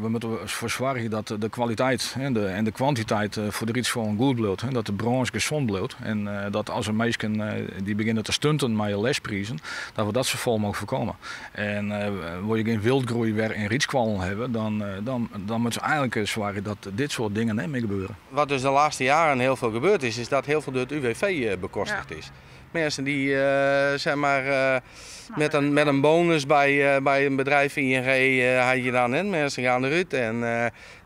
We moatte derfoar soargje dat de kwaliteit en de kwantiteit foar de rydskoallen goed bliuwt. Dat de brânsj gesûn bliuwt. En dat as der minsken dy't begjinne te stunten mei lesprizen, dat we dat safolle mooglik foarkomme. En wolle je gjin wyldgroei wer yn rydskoallen hawwe, dan moatte se eigenlik soargje dat dit soart dingen net mear gebeure. Wat dus de laatste jaren heel veel gebeurd is, is dat heel veel door het UWV bekostigd is. Mensen die zeg maar, met een bonus bij een bedrijf ING had je dan, hè, mensen gaan eruit en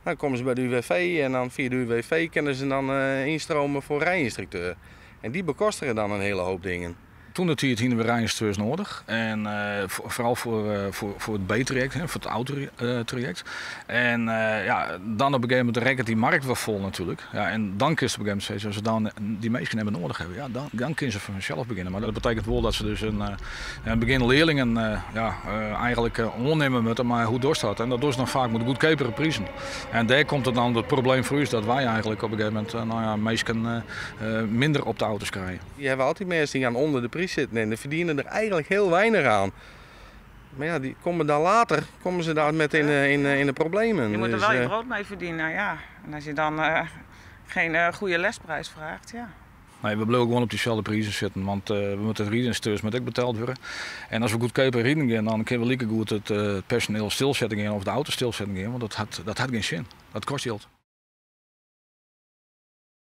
dan komen ze bij de UWV en dan via de UWV kunnen ze dan instromen voor rijinstructeur. En die bekostigen dan een hele hoop dingen. Toen de tiid hiene we rijinstrukteurs nedich. En foaral foar it B-trajekt, foar it autotrajekt. En ja, dan op in gegeven momint rekket dy merk wer fol natuerlik. Ja, en dan kinst op in gegeven momint sizze, as we dan dy minsken net mear nedich hawwe, ja, dan kinne se foar harsels begjinne. Mar dat betekent wol dat se dus in begjin learlingen, ja, eigenlik oannimme moatte. Mar hoe dochst dat? En dat dochst dan faak mei goedkeapere prizen. En dêr komt it dan it probleem foar ús dat wy eigenlik op in gegeven momint, no ja, minsken minder op de auto's krije. Je hebt altijd mensen die gaan onder de prijs zitten en die verdienen er eigenlijk heel weinig aan. Maar ja, die komen dan later, komen ze daar met in de problemen. Je moet er Dus, wel je brood mee verdienen, ja. En als je dan geen goede lesprijs vraagt, ja. Nee, we bliuwe gewoan op dyselde prizen sitten, want we moatte de rydynstrukteurs moat ek betelle wurde. En as we goedkeaper riden gean, dan kinne we likegoed it personiel stilsetten gean of de auto stilsetten gean, want dat hat gjin sin. Dat kostet jild.